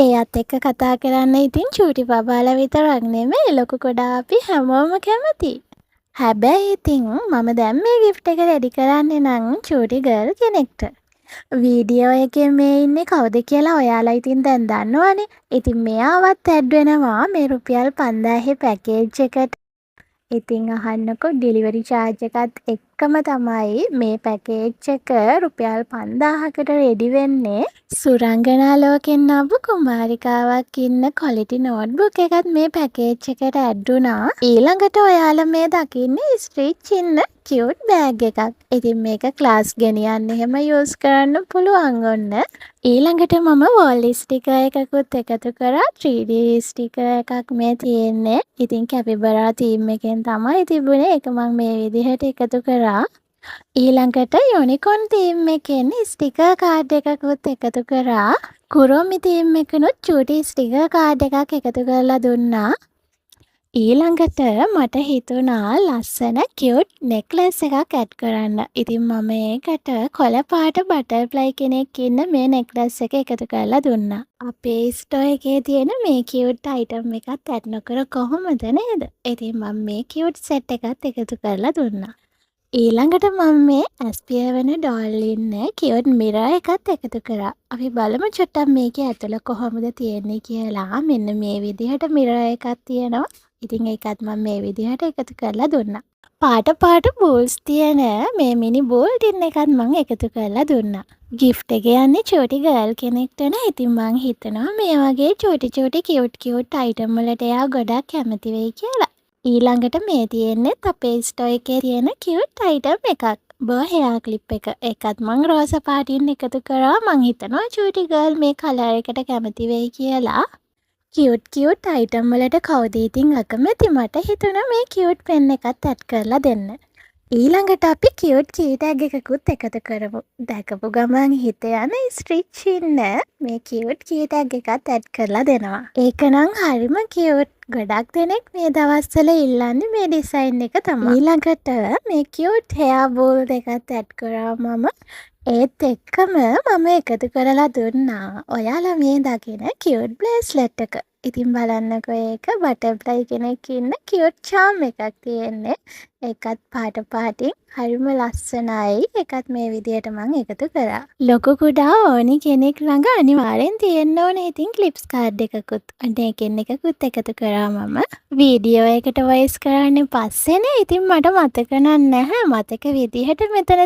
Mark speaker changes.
Speaker 1: එයත් එක්ක කතා කරන්න ඉතින් චූටි බබාලා විතරක් නෙමෙයි, ලොකු කුඩා අපි හැමෝම කැමතියි. හැබැයි ඉතින් මම දැන් මේ ගිෆ්ට් එක රෙඩි කරන්නේ නම් චූටි ගර්ල් කෙනෙක්ට. වීඩියෝ එකේ මේ ඉන්නේ කවුද කියලා ඔයාලා ඉතින් දැන් දන්නවනේ. ඉතින් මෙයාවත් ඇඩ් වෙනවා මේ රුපියල් 5000 පැකේජ් එකට. ඉතින් අහන්නකෝ, ඩෙලිවරි චාර්ජ් එකත් එක්කම තමයි මේ පැකේජ් එක රුපියල් 5000කට රෙඩි වෙන්නේ. සුරංගනා ලෝකෙන් ආපු කුමාරිකාවක් ඉන්න ක්වොලිටි නෝට්බුක් එකත් මේ පැකේජ් එකට ඇඩ් වුණා. ඊළඟට ඔයාලා මේ දකින්නේ ස්ටිච් ඉන්න කියුට් බෑග් එකක්. ඉතින් මේක ක්ලාස් ගෙනියන්න එහෙම යූස් කරන්න පුළුවන් ඔන්න. ඊළඟට මම වෝල් ස්ටිකර් එකකුත් එකතු කරා. 3D sticker එකක් මේ තියෙන්නේ. ඉතින් කැපිබරා තීම් එකෙන් තමයි තිබුණේ. ඒක මං මේ විදිහට එකතු කරා. ඊළඟට යුනිකෝන් තීම් එකෙන් ස්ටිකර් කාඩ් එකකුත් එකතු කරා. කුරෝමි තීම් එකෙනුත් චූටි ස්ටිකර් කාඩ් එකක් එකතු කරලා දුන්නා. ඊළඟට මට හිතුණා ලස්සන කියුට් නෙක්ලස් එකක් ඇඩ් කරන්න. ඉතින් මම ඒකට කොළ පාට බටර්ෆ්ලයි කෙනෙක් ඉන්න මේ නෙක්ලස් එක එකතු කරලා දුන්නා. අපේ ස්ටෝර් එකේ තියෙන මේ කියුට් අයිටම් එකත් ඇඩ් නොකර කොහොමද, නේද? ඉතින් මම මේ කියුට් සෙට් එකත් එකතු කරලා දුන්නා. ඊළඟට මම මේ ඇස් පියවන ඩෝල් ඉන්න කියුට් මිරර් එකත් එකතු කරා. අපි බලමු චුට්ටක් මේකේ ඇතුළ කොහොමද තියෙන්නේ කියලා. මෙන්න මේ විදිහට මිරර් එකක් තියෙනවා. ඉතින් ඒකත් මම මේ විදිහට එකතු කරලා දුන්නා. පාට පාට බෝල්ස් තියෙන මේ මිනි බෝල් ටින් එකත් මං එකතු කරලා දුන්නා. ගිෆ්ට් එක යන්නේ චූටි ගර්ල් කෙනෙක්ට නේ. ඉතින් මං හිතනවා මේ වගේ චූටි චූටි කියුට් කියුට් අයිටම් වලට එයා ගොඩක් කැමති වෙයි කියලා. ඊළඟට මේ තියෙන්නෙත් අපේ ස්ටෝර් එකේ තියෙන කියුට් අයිටම් එකක්. බෝ හෙයා ක්ලිප් එක. ඒකත් මං රෝස පාටින් එකතු කරා. මං හිතනවා චූටි ගර්ල් මේ කලර් එකට කැමති වෙයි කියලා. කියුට් කියුට් අයිටම් වලට කවුද ඉතින් අකමැති? මට හිතුණා මේ කියුට් පෙන් එකත් ඇඩ් කරලා දෙන්න. ඊළඟට අපි කියුට් කී ටැග් එකකුත් එකතු කරමු. දැකපු ගමන් හිත යන ස්ටිච් ඉන්න මේ කියුට් කී ටැග් එකත් ඇඩ් කරලා දෙනවා. ඒක නම් හරිම කියුට්. ගොඩක් දෙනෙක් මේ දවස්වල ඉල්ලන්නේ මේ ඩිසයින් එක තමා. ඊළඟට මේ කියුට් හෙයා බෝල් දෙකත් ඇඩ් කරා මම. ඒත් එක්කම මම එකතු කරලා දුන්නා ඔයාලා මේ දකින කියුට් බ්‍රේස්ලට් එක. ඉතින් බලන්නකෝ, ඒක බටර්ෆ්ලයි කෙනෙක් ඉන්න කියුට් චාම් එකක් තියෙන්නේ. ඒකත් පාට පාටින් හරිම ලස්සනයි. ඒකත් මේ විදියට මං එකතු කරා. ලොකු කුඩා ඕනි කෙනෙක් ළඟ අනිවාර්යෙන් තියෙන්න ඕනේ ඉතින් ක්ලිප්ස් කාඩ් එකකුත්. ඔන්න ඒකෙන් එකකුත් එකතු කරා මම. වීඩියෝ එකට වොයිස් කරන්නේ පස්සේනේ. ඉතින් මට මතක නම් නැහැ. මතක විදිහට මෙතන